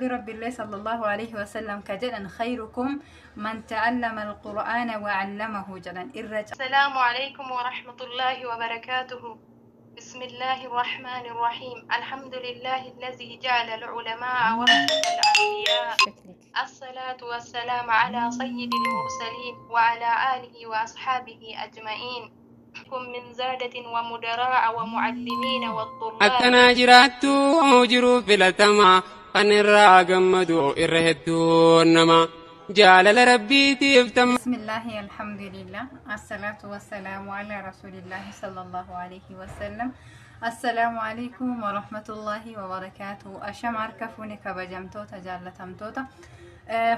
Rasuulli Rabbiillee sallallahu alaihi wasallam ka jedhan khayrukum man ta'allama alqur'aana wa 'allamahu jedhan irra السلام عليكم ورحمة الله وبركاته. بسم الله الرحمن الرحيم. الحمد لله الذي جعل العلماء ورثة الأنبياء. الصلاة والسلام على سيد المرسلين وعلى آله وأصحابه أجمعين. من زادة ومدراء ومعلمين والطلاب. Akkanaa jiraattu jiruu filatamaa kan irraa gammadu irra hedduun nama jaalala rabbiitiif tamma. Bismillahi alhamdulillah assalatu wassalamu ala rasulillahi sallallahu alaihi wasallam. Assalaamu alaikum warahmatullahi wabarakaatuh. Ashama harka fuune kabajamtoota jaallatamtoota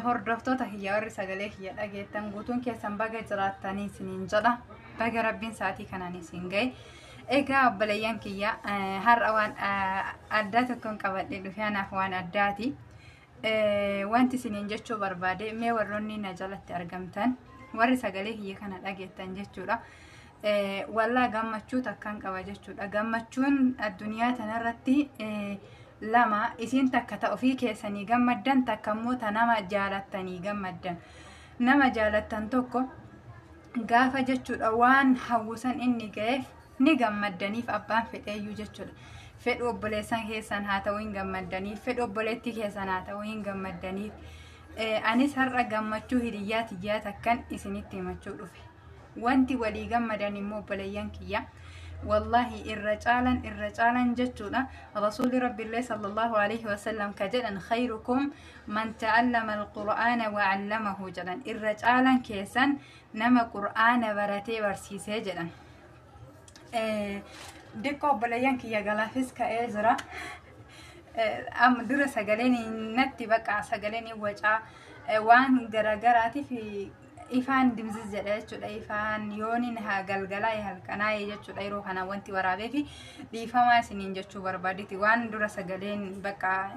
hordoftoota kiyya warri sagalee kiyya dhageettan guutuun keessan baga jiraattanii isiniin jedha. Baga rabbiin sa'aatii kanaan isin ga'e. Egaa obboleeyyan kiyya har'a waan addaa tokkoon qabadhe dhufe anaaf waan addaati. Wanti isiniin jechuu barbaade mee warroonni na jalatti argamtan warri sagalee kiyya kana dhageettan jechuudha. Wallaa gammachuu takkaan qaba jechuudha. Gammachuun addunyaa tanarratti lama isiin takka ta ofii keessanii gammaddan takka immoo ta nama jaalattanii gammaddan. Nama jaalattan tokko gaafa jechuudha waan hawwisan inni ga'eef ni gammaddaniif abbaan fedheeyyuu jechuudha. Fedhu obboleessan keessan haa ta'uu hin gammaddaniif, fedhu obboleettii keessan haa ta'uu hin gammaddaniif. Anis har'a gammachuu hiriyyaa tiyyaa takkan isinitti himachuu dhufe. Wanti walii gammadan immoo obboleeyyan kiyya. Wallahi irra caalan irra caalan jechuudha. Rasuulli Rabbiillee sallallahu alaihi wasallam ka jedhan khayrukum man ta'allama alqur'aana wa 'allamahu jedhan irra caalan keessan nama qur'aana baratee barsiisee jedhan. Diqqoo obboleeyyan kiyya galaafis ka'ee jira. Amma dura sagaleen natti baqa sagaleen wacaa waan garagaraatiif ifaan dimzis jedha jechuudha. Ifaan yooniin haa galgalaa halkanaa jechuudha yeroo kana wanti waraabee fi dhiifamaa isiniin jechuu barbaaditi. Waan dura sagaleen bakka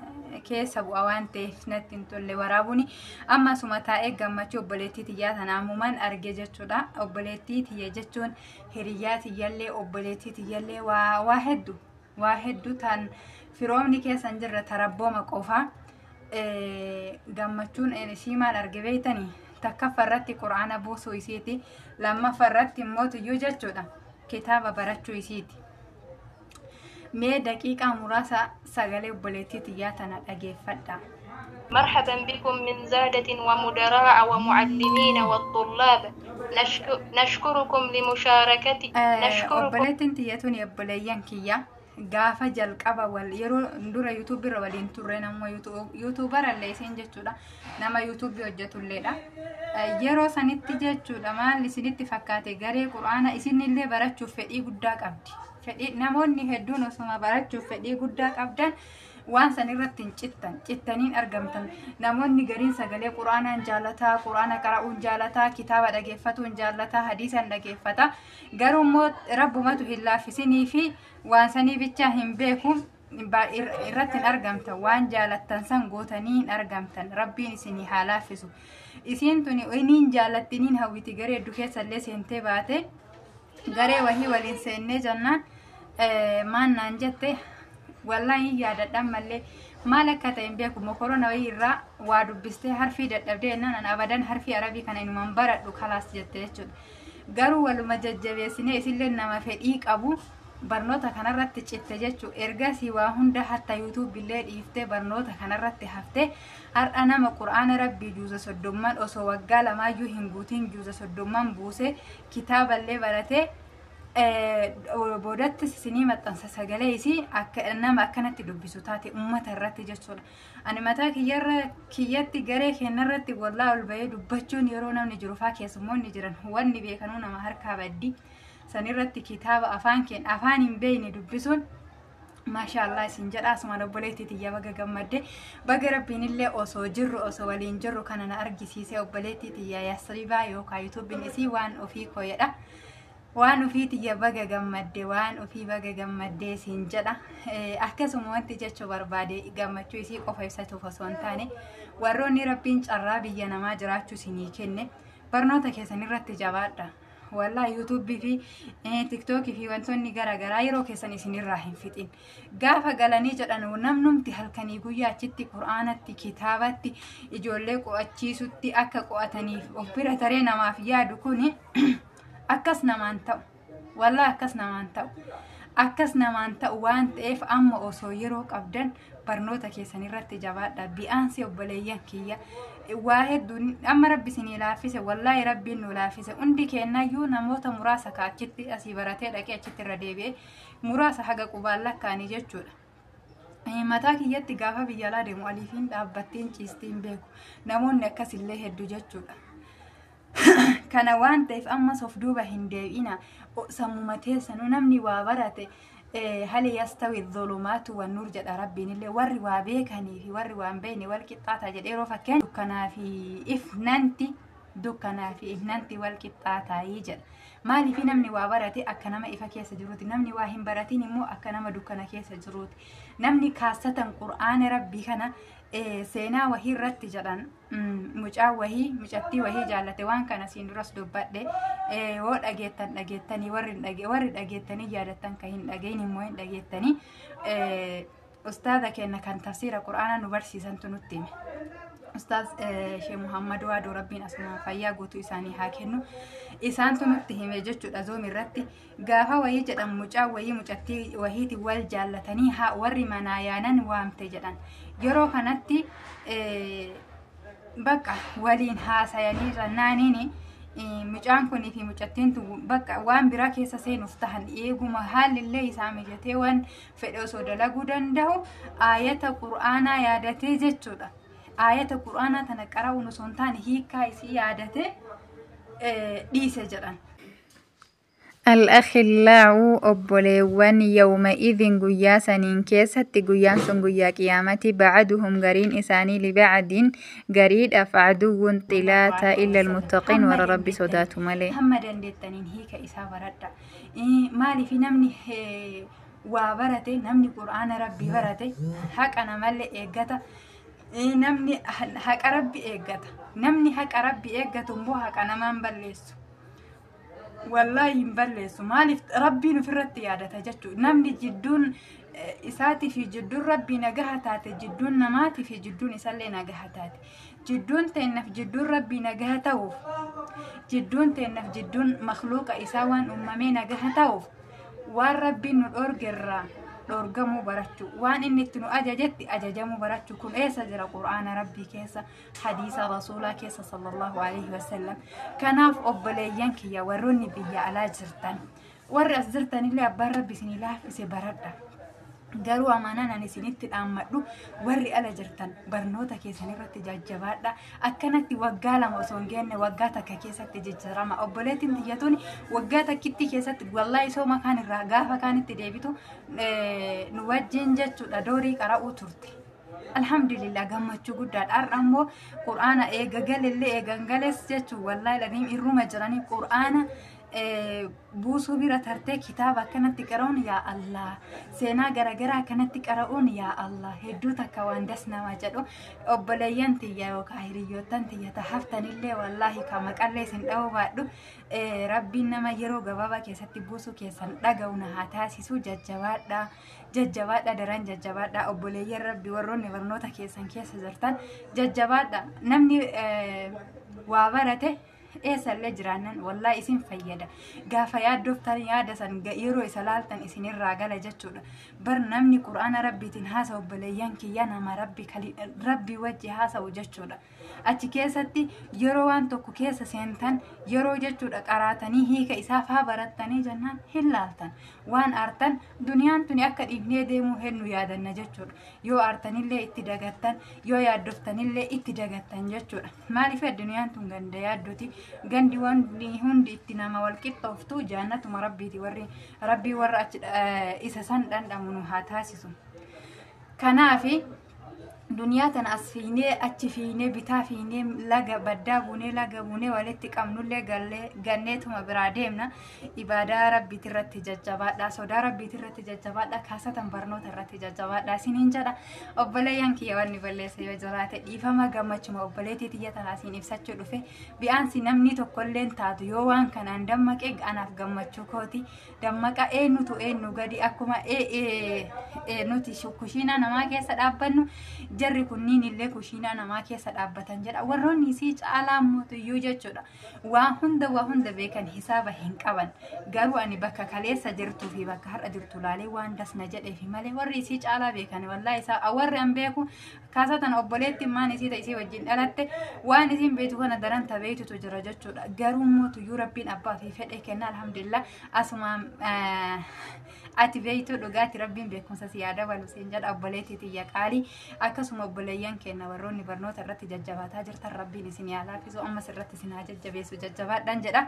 keessa bu'a waan ta'eef natti hin tolle waraabuuni. Amma asuma taa'ee gammachuu obboleettii tiyyaa tana ammumaan arge jechuudha. Obboleettii tiyya jechuun hiriyyaa tiyyallee obboleettii tiyyallee waa hedduu waa hedduu tan firoomni keessa hin jirre tarabbooma qofaa. Gammachuun isii maal arge beeytanii? Takkaffaa irratti qur'aana buusuu isiiti. Lammaffaa irratti immoo tuyyuu jechuudha kitaaba barachuu isiiti. Mee daqiiqaa muraasa sagalee obboleettii tiyyaa tana dhageeffadha. مرحبا بكم من زادة ومدراء ومعلمين والطلاب. نشكركم لمشاركة نشكركم. Obboleettiin tiyya tuni obboleeyyan kiyya gaafa jalqaba wal yeroo dura yuutuubii irra waliin turre nama yuutuubarallee isiin jechuudha nama yuutuubii hojjetulleedha. Yeroo sanitti jechuudha maal isinitti fakkaate garee qur'aana isinillee barachuuf fedhii guddaa qabdi. Fedhii namoonni hedduun osuma barachuuf fedhii guddaa qabdan waan san irratti hin cittan cittaniin argamtan. Namoonni gariin sagalee qur'aanaan jaalataa qur'aana qara'uun jaalataa kitaaba dhageeffatuun jaalataa hadiisan dhageeffata garuu immoo rabbumatu hin laaffisinii fi waan sanii bichaa hin beeku irratti hin argamtan waan jaalattan san gootanii hin argamtan rabbiin isinii haa laaffisu. Isiin tuni iniin jaalattiniin hawwiti garee hedduu keessallee seentee baate garee wahii waliin seennee jennaan maan naan jette wallahi yaadadhaan mallee maal akka ta'e hin beeku mokorona wayii irraa waa dubbistee harfii dadhabdee jennaan an abadan harfii arabii kana inuman baradhu kalaas jette jechuudha. Garuu waluma jajjabeessinee isillee nama fedhii qabu barnoota kanarratti citte jechuudha. Ergasii waa hunda hatta yuutuubillee dhiiftee barnoota kanarratti haftee har'a nama qur'aana rabbii juuza 30 osoo waggaa lamaayyuu hin guutin juuza 30 buusee kitaaballee baratee boodatti isinii maxxansa sagalee isii akka nama akkanatti dubbisu taate uummata irratti jechuudha. Ani mataa kiyyatti garee keenyarratti wallaa ol bahee dubbachuun yeroo namni jiru faa keessummoonni jiran wanni beekanuu nama harkaa baddi. Sanirratti kitaaba afaan keenya afaan hin beekne dubbisuun maashaallah isin jedha. Asumaan obboleettii tiyya baga gammadde baga rabbiin illee osoo jirru osoo waliin jirru kana na argisiise obboleettii tiyya Yasribaa yookaan yuutuubiin isii waan ofii kooyedha. Waan ofii tiyya baga gammadde waan ofii baga gammaddee siin jedha. Akkasuma wanti jechuu barbaade gammachuu isii qofa ibsatuuf osoo hin taane warroonni rabbiin carraa biyya namaa jiraachuu isinii kenne barnoota keessan irratti jabaadha. Wallaahi yuutuubii fi tiktookii fi wantoonni garaagaraa yeroo keessan isinirraa hin fixin. Gaafa galanii jedhan namnumti halkanii guyyaa achitti qur'aanatti, kitaabatti, ijoollee qo'achiisutti akka qo'ataniif of bira taree namaaf yaadu kuni akkas namaan ta'u. Wallaahi akkas namaan ta'u. Akkas namaan ta'u waan ta'eef amma osoo yeroo qabdan barnoota keessan irratti jabaadha. Bi'aansi obboleeyyan kiyya waa hedduu amma rabbi isinii laaffise, wallaahi rabbiin nu laaffise. Hundi kennayyuu namoota muraasa ka achitti asii baratee dhaqee achitti irra deebi'ee muraasa haga qubaan lakkaanii jechuudha. Mataa kiyyatti gaafa biyya alaa deemu aliifiin dhaabbattiin ciistiin beeku. Namoonni akkasillee hedduu jechuudha. Kana waan ta'eef ammas of duuba hin deebi'ina. Sammuma teessanuu namni waa barate hali yastawi dhulumaatu wan nuur jedha rabbiin illee, warri waa beekanii fi warri waa hin beekne wal qixxaata jedhee yeroo fakkeenya dukkanaa fi ifnanti wal qixxaataayii jedha. Maaliif namni waa barate akka nama ifa keessa jiruuti, namni waa hin baratin immoo akka nama dukkana keessa jiruuti. Namni kaassatan qur'aana rabbii kana seenaa wahii irratti jedhan mucaa wahii mucattii wahii jaallate. Waan kana siin duras dubbadhe, yoo dhageettan dhageettanii, warri dhageettanii yaadattan, kan hin dhagein immoo hin dhageettanii. Ustaaza keenya kan tafsiira qur'aana nu barsiisantu nutti hime. Ustaaz Shee Muhammad Waadoo, Rabbiin asuma fayyaa guutuu isaanii haa kennu. Isaantu nutti hime jechuudha zoom irratti. Gaafa wayii jedhan mucaa wayii mucattii wahiiti wal jaallatanii haa warri manaa yaanan waamte jedhan. Yeroo kanatti bakka waliin haasayanii jennaaniin mucaan kunii fi mucattiin tun bakka waan biraa keessa seenuuf tahan, eeguma haalli isaa mijatee waan fedhe osoo dalaguu danda'u aayata qur'aanaa yaadatee jechuudha. Aayata qur'aanaa tana qara'uun osoo hin taane hiikkaa isii yaadatee dhiise jedhan. الأخلاء obboleewwan يومئذ guyyaa saniin keessatti, guyyaan sun guyyaa qiyaamati, بعضهم gariin isaanii لبعض gariidhaaf عدو xilaata إلا المتقين warra rabbi sodaatu malee. Hamma dandeettaniin hiika isaa baradha. Maaliif namni waa barate, namni qur'aana rabbii barate haqa namallee eeggata. Namni haqa rabbi eeggata. Namni haqa rabbi eeggatu immoo haqa namaan balleessu. Wallaahi hin balleessu. Maaliif rabbiin ofirratti yaadata jechuudha. Namni jidduun isaatii fi jidduun rabbii nagaha taate, jidduun namaatii fi jidduun isallee nagaha taate. Jidduun teennaaf jidduun rabbii nagaha ta'uuf, jidduun teennaaf jidduun makluuqa isaa waan uumamee nagaha ta'uuf, waan rabbiin nu dhoorgerraa dhoorgamuu barachuu, waan inni itti nu ajajetti ajajamuu barachuu. Kun eessa jira? Qur'aana rabbii keessa, hadiisa rasuulaa keessa sallallahu alaihi wasallam. Kanaaf obboleeyyan kiyya, warroonni biyya alaa jirtan, warri as jirtanillee, abbaan rabbi isinii laaffise baradha. Garuu amanaan ani isinitti dhaammadhu, warri ala jirtan barnoota keessan irratti jajjabaadha. Akkanatti waggaa 2 osoo hin geenne waggaa takka keessatti jijjiirama. Obboleettiin tiyyatuun waggaa takkitti keessatti wallaahi sooma kaan irraa gaafa kaanitti deebitu nu wajjin jechuudha doorii qara'uu turte. Alhamdulillah, gammachuu guddaadha. Har'a immoo qur'aana eega galellee eegan gales jechuun wallaahi ladiin irruma jiranii qur'aana buusuu bira tartee kitaaba akkanatti qara'uun, yaa Allah, seenaa garaagaraa akkanatti qara'uun, yaa Allah, hedduu takka waan das nama jedhu. Obboleeyyan tiyya yookaan hiriyoottan tiyya ta haftanillee, wallaahi ka maqallee isin dha'uu baadhu, rabbiin nama yeroo gabaabaa keessatti buusuu keessan dhaga'u na haa taasisu. Jajjabaadha, jajjabaadha, daran jajjabaadha. Obboleeyyan rabbi warroonni barnoota keessan keessa jirtan jajjabaadha. Namni waa barate eessallee jiraannan wallaahi isin fayyada. Gaafa yaaddoftan yaada san yeroo isa laaltan isinirraa gala jechuudha. Bar namni qur'aana rabbiitiin haasa'u, obboleeyyan kiyya, nama rabbi rabbi wajji haasa'u jechuudha. Achi keessatti yeroo waan tokko keessa seentan, yeroo jechuudha qaraatanii hiika isaa faa barattanii jennaan hin laaltan. Waan aartan duniyaan tuni akka dhiifnee deemuu hennu yaadanna jechuudha. Yoo aartanillee itti dagattan, yoo yaaddoftanillee itti dagattan jechuudha. Maaliif duniyaan tun ganda yaaddoti, gandi wanni hundi itti nama wal qixxooftu jaannatuma rabbiiti. Warri rabbii warra achi isa san dhandhamu nu haa taasisu. Kanaafi Duniyaa tana as fiinee achi fiinee bitaa fiinee laga baddaa buunee laga buunee walitti qabnullee gallee ganneetuma biraa deemna. Ibaadaa rabbiiti irratti jajjabaadha, sodaa rabbiiti irratti jajjabaadha, kaasatan barnoota irratti jajjabaadha isiniin jedha. Obboleeyyan kiyya, wanni balleessa yoo jiraate dhiifama. Gammachuma obboleettii tiyya tanaa siin ibsachuu dhufe. Bi'aansi namni tokkolleen taatu yoo waan kanaan dammaqe anaaf gammachuu kooti. Dammaqa, eenyutu eenyu gadi? Akkuma nuti kushiinaa namaa keessa dhaabbannu, jarri kunniin illee kushiinaa namaa keessa dhaabbatan jedha. Warroonni isii caalaa mootiyyuu jechuudha. Waa hunda, waa hunda beekan, hisaaba hin qaban. Garuu ani bakka kaleessa jirtuu fi bakka har'a jirtu laalee waan dasna jedheefi malee, warri isii caalaa beekan wallaahi isaa warri an beeku kaasatan obboleettiin maan isii isii wajjin dhalatte waan isiin beektu kana daran tabeetutu jira jechuudha. Garuu mootiyyuu rabbiin abbaa fi fedhe kenna, alhamdulillah. Asuma ati beektu dhugaati, rabbiin beekumsa si yaa dabalu siin jedha, obboleettii tiyya qaalii. Akkasuma obboleeyyan keenya warroonni barnoota irratti jajjabaataa jirtan, rabbiin isin yaa laaffisu, ammas irratti isin haa jajjabeessu, jajjabaadhaan jedha.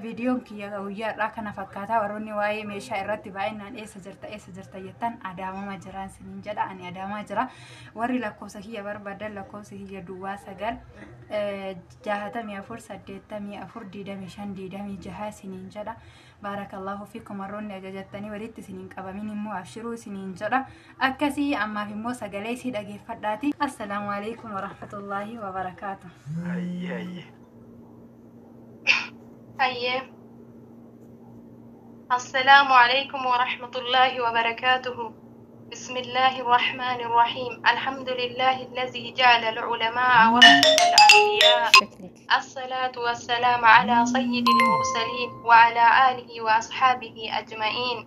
Viidiyoon kiyya guyyaa kana fakkaataa. Warroonni waa'ee meeshaa irratti baay'inaan eessa jirta, eessa jirta jettan, Adaamama jiraan isiniin jedha. Ani Adaamaa jira. Warri lakkoofsa kiyya barbaadan, lakkoofsa kiyya 0964842526 isiniin jedha. Baarakallahu fiikum. Warroonni ajajattanii walitti isiniin qabamin immoo abshiruu isiniin jedha. Akkasii ammaaf immoo sagalee isii dhageeffadhaati. Assalaamu alaikum warahmatullaahi wabarakaatu. Hayyee, hayyee. Hayyee. السلام عليكم ورحمة الله وبركاته. بسم الله الرحمن الرحيم. الحمد لله الذي جعل العلماء ورثة الأنبياء. الصلاة والسلام على سيد المرسلين وعلى آله وأصحابه أجمعين.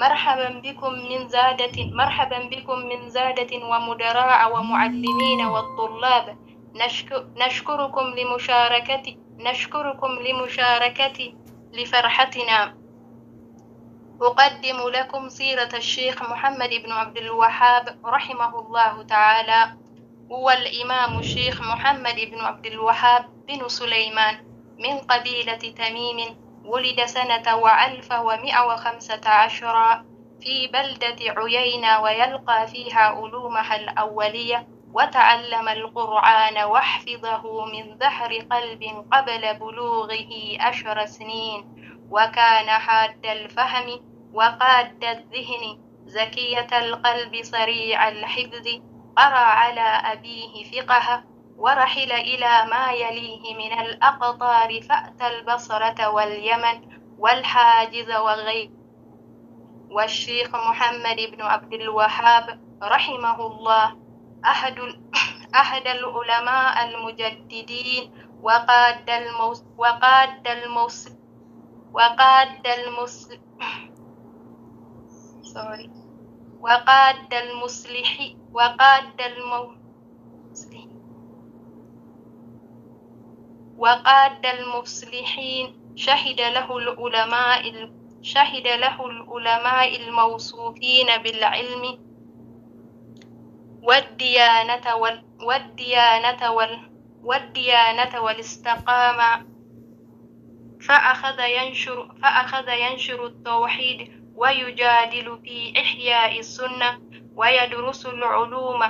مرحبا بكم من زادة، مرحبا بكم من زادة ومدراء ومعلمين والطلاب. نشكركم لمشاركة لفرحتنا. أقدم لكم سيرة الشيخ محمد بن عبد الوهاب رحمه الله تعالى. هو الإمام الشيخ محمد بن عبد الوهاب بن سليمان من قبيلة تميم، ولد سنة و1115 في بلدة عيينة، ويلقى فيها علومها الأولية، وتعلم القرآن وحفظه من ظهر قلب قبل بلوغه 10 سنين، وكان حاد الفهم وقاد الذهن، زكية القلب، سريع الحفظ. قرأ على أبيه فقه، ورحل إلى ما يليه من الأقطار، فأتى البصرة واليمن والحاجز وغير. والشيخ محمد بن عبد الوهاب رحمه الله أحد العلماء المجددين وقاد المس sorry وقاد المصلح وقاد المصلح وقاد المصلحين. شهد له العلماء الموصوفين بالعلم والديانة والاستقامة. فأخذ ينشر التوحيد ويجادل في إحياء السنة ويدرس العلوم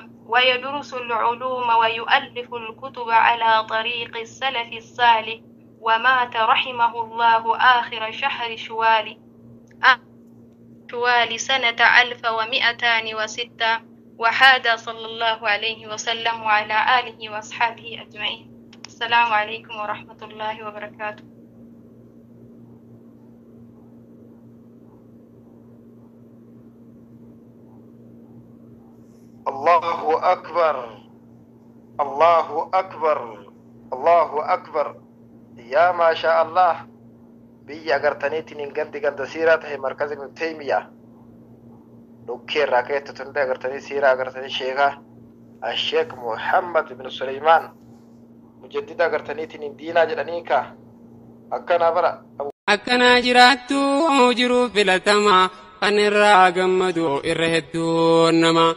ويؤلف الكتب على طريق السلف الصالح. ومات رحمه الله آخر شهر شوال سنة 1206. وهذا صلى الله عليه وسلم وعلى آله وأصحابه أجمعين. السلام عليكم ورحمة الله وبركاته. الله أكبر، الله أكبر، الله أكبر، يا ما شاء الله. Biyya agartaniitiin gandi ganda siiraa tahe, markaza Ibnu Taymiyaa dhukkee irraa ka'etti tunde agartanii, siiraa agartanii, sheekaa Asheek Muhammad ibn Suleymaan mujaddida agartaniitiin diinaa jedhanii ka akkanaa bara. Akkanaa jiraattu jiruu filatamaa, kan irraa gammadu irra hedduu nama.